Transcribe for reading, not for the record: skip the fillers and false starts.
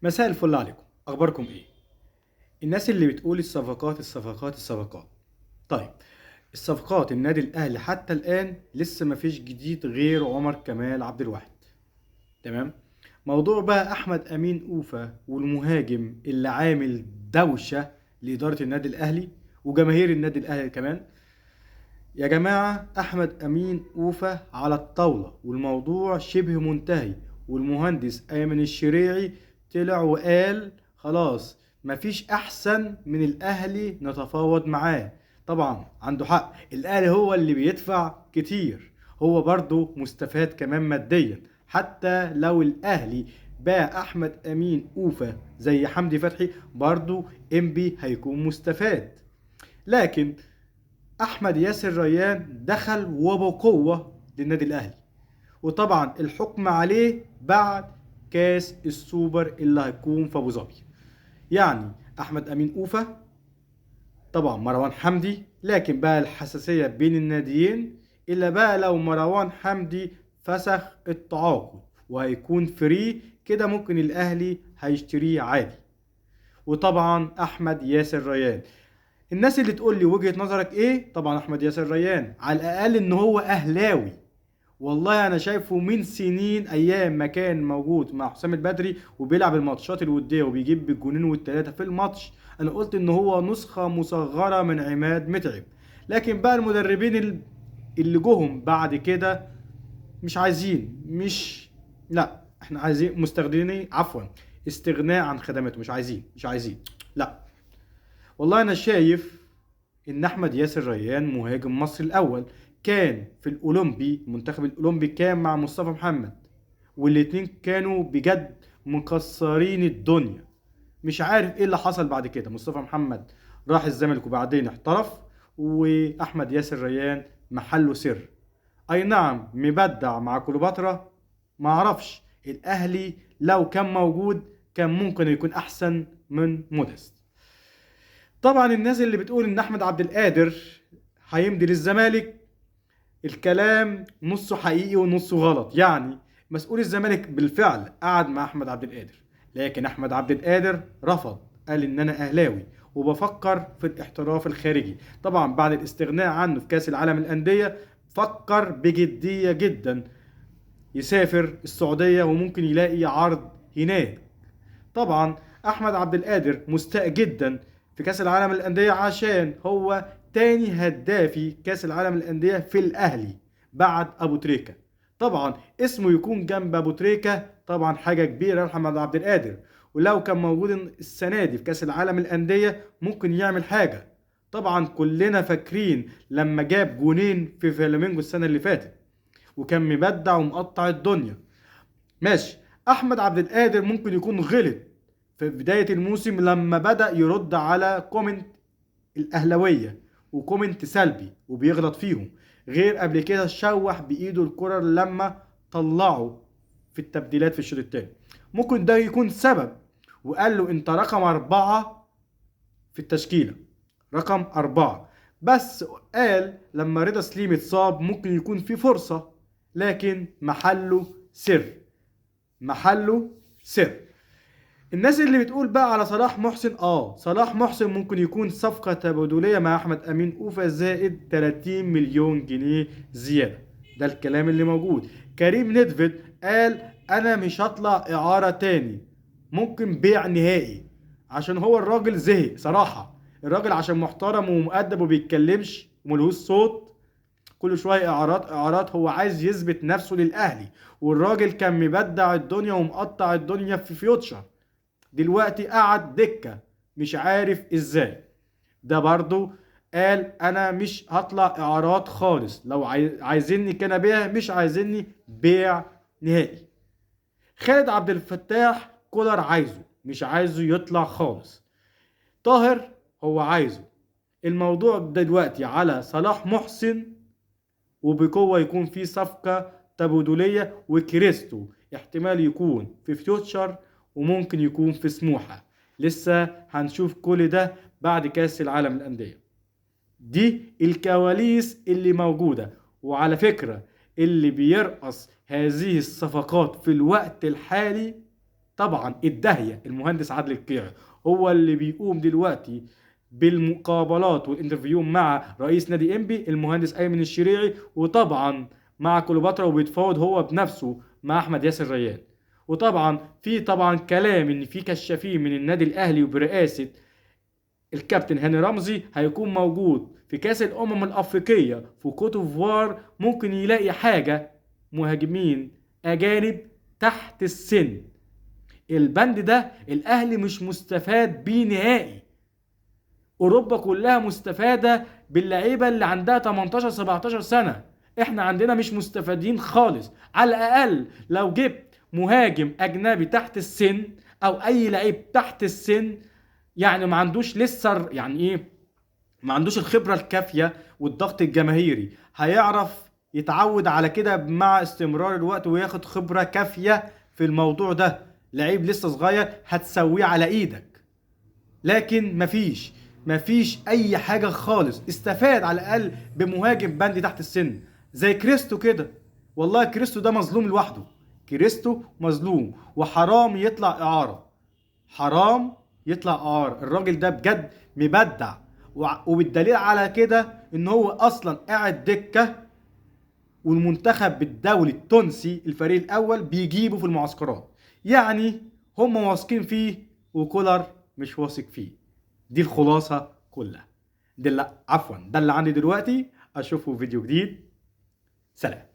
مساء الفل عليكم، اخباركم ايه؟ الناس اللي بتقول الصفقات الصفقات الصفقات. طيب الصفقات، النادي الاهلي حتى الان لسه مفيش جديد غير عمر كمال عبد الواحد. تمام. موضوع بقى احمد امين اوفا والمهاجم اللي عامل دوشه لادارة النادي الاهلي وجماهير النادي الاهلي كمان. يا جماعة احمد امين اوفا على الطاولة والموضوع شبه منتهي، والمهندس ايمن الشريعي طلع وقال خلاص مفيش احسن من الاهلي نتفاوض معاه. طبعا عنده حق، الاهلي هو اللي بيدفع كتير، هو برضو مستفاد كمان ماديا. حتى لو الاهلي باع احمد امين اوفا زي حمدي فتحي برضو انبي هيكون مستفاد. لكن احمد ياسر ريان دخل وبقوة للنادي الاهلي، وطبعا الحكم عليه بعد كاس السوبر اللي هيكون في ابو ظبي. يعني احمد امين اوفا، طبعا مروان حمدي، لكن بقى الحساسية بين الناديين الا بقى لو مروان حمدي فسخ التعاقد وهيكون free كده ممكن الاهلي هيشتريه عادي. وطبعا احمد ياسر ريان، الناس اللي تقول لي وجهة نظرك ايه، طبعا احمد ياسر ريان على الاقل ان هو اهلاوي. والله انا شايفه من سنين ايام ما كان موجود مع حسام البدري وبيلعب الماتشات الودية وبيجيب بالجونين والتلاته في الماتش، انا قلت ان هو نسخه مصغرة من عماد متعب. لكن بقى المدربين اللي جوهم بعد كده مش عايزين، مش لا احنا عايزين مستخدمين، عفوا استغناء عن خدماته، مش عايزين، مش عايزين، لا. والله انا شايف ان احمد ياسر ريان مهاجم مصر الاول، كان في الاولمبي، المنتخب الاولمبي كان مع مصطفى محمد، والاتنين كانوا بجد مكسرين الدنيا. مش عارف ايه اللي حصل بعد كده، مصطفى محمد راح الزمالك وبعدين احترف، واحمد ياسر ريان محله سر. اي نعم مبدع مع كليوباترا، ما اعرفش الاهلي لو كان موجود كان ممكن يكون احسن من موديست. طبعا الناس اللي بتقول ان احمد عبد القادر هيمضي للزمالك، الكلام نصه حقيقي ونصه غلط. يعني مسؤول الزمالك بالفعل قعد مع احمد عبد القادر، لكن احمد عبد القادر رفض، قال ان انا اهلاوي وبفكر في الاحتراف الخارجي. طبعا بعد الاستغناء عنه في كاس العالم للاندية فكر بجدية جدا يسافر السعودية وممكن يلاقي عرض هناك. طبعا احمد عبد القادر مستاء جدا في كاس العالم للاندية عشان هو تاني هدافي كاس العالم للاندية في الاهلي بعد ابو تريكه. طبعا اسمه يكون جنب ابو تريكه طبعا حاجة كبيرة لمحمد عبد القادر، ولو كان موجود السنة دي في كاس العالم للاندية ممكن يعمل حاجة. طبعا كلنا فاكرين لما جاب جونين في فلامينجو السنة اللي فاتت وكان مبدع ومقطع الدنيا. ماشي، احمد عبد القادر ممكن يكون غلط في بداية الموسم لما بدأ يرد على comment الأهلاوية و comment سلبي وبيغلط فيهم، غير قبل كده شوح بإيده الكرة لما طلعوا في التبديلات في الشوط الثاني. ممكن ده يكون سبب، وقال له انت رقم 4 في التشكيلة، رقم 4 بس. قال لما رضا سليم اتصاب ممكن يكون في فرصة، لكن محله سر، محله سر. الناس اللي بتقول بقى على صلاح محسن، صلاح محسن ممكن يكون صفقة تبادلية مع أحمد أمين أوفا زائد 30 مليون جنيه زيادة، ده الكلام اللي موجود. كريم ندفد قال أنا مش هطلع إعارة تاني، ممكن بيع نهائي، عشان هو الراجل زهق صراحة. الراجل عشان محترم ومؤدب وبيتكلمش وملهوش صوت، كل شوية إعارات إعارات، هو عايز يثبت نفسه للأهلي. والراجل كان مبدع الدنيا ومقطع الدنيا في فيوتشر، دلوقتي قعد دكة مش عارف ازاي. ده برضو قال انا مش هطلع اعارات خالص، لو عايزيني كان بيع، مش عايزيني بيع نهائي. خالد عبد الفتاح كولر عايزه، مش عايزه يطلع خالص. طاهر هو عايزه. الموضوع دلوقتي على صلاح محسن، وبقوة يكون في صفقة تبادلية، وكريستو احتمال يكون في فيوتشر وممكن يكون في سموحة. لسه هنشوف كل ده بعد كاس العالم للأندية. دي الكواليس اللي موجودة. وعلى فكرة اللي بيرقص هذه الصفقات في الوقت الحالي طبعا الداهيه المهندس عادل القيعي هو اللي بيقوم دلوقتي بالمقابلات وال interview مع رئيس نادي انبي المهندس ايمن الشريعي، وطبعا مع كليوباترا، وبيتفاوض هو بنفسه مع احمد ياسر ريان. وطبعا في طبعا كلام ان في كشافين من النادي الاهلي وبرئاسه الكابتن هاني رمزي هيكون موجود في كاس الامم الافريقية في كوت ديفوار، ممكن يلاقي حاجة مهاجمين اجانب تحت السن. البند ده الاهلي مش مستفاد بيه نهائي، اوروبا كلها مستفادة باللعيبه اللي عندها 18 17 سنة، احنا عندنا مش مستفادين خالص. على الاقل لو جبت مهاجم اجنبي تحت السن او اي لعيب تحت السن، يعني ما عندوش لسه، يعني ايه، ما عندوش الخبرة الكافيه والضغط الجماهيري، هيعرف يتعود على كده مع استمرار الوقت وياخد خبره كافيه في الموضوع ده. لعيب لسه صغير هتسويه على ايدك، لكن مفيش اي حاجة خالص. استفاد على الاقل بمهاجم بند تحت السن زي كريستو كده. والله كريستو ده مظلوم لوحده، كريستو مظلوم وحرام يطلع اعاره، حرام يطلع اعاره. الراجل ده بجد مبدع، وبالدليل على كده ان هو اصلا قاعد دكه، والمنتخب الدولي التونسي الفريق الاول بيجيبه في المعسكرات، يعني هم واثقين فيه وكولر مش واثق فيه. دي الخلاصة كلها، ده اللي عندي دلوقتي. اشوفه في فيديو جديد، سلام.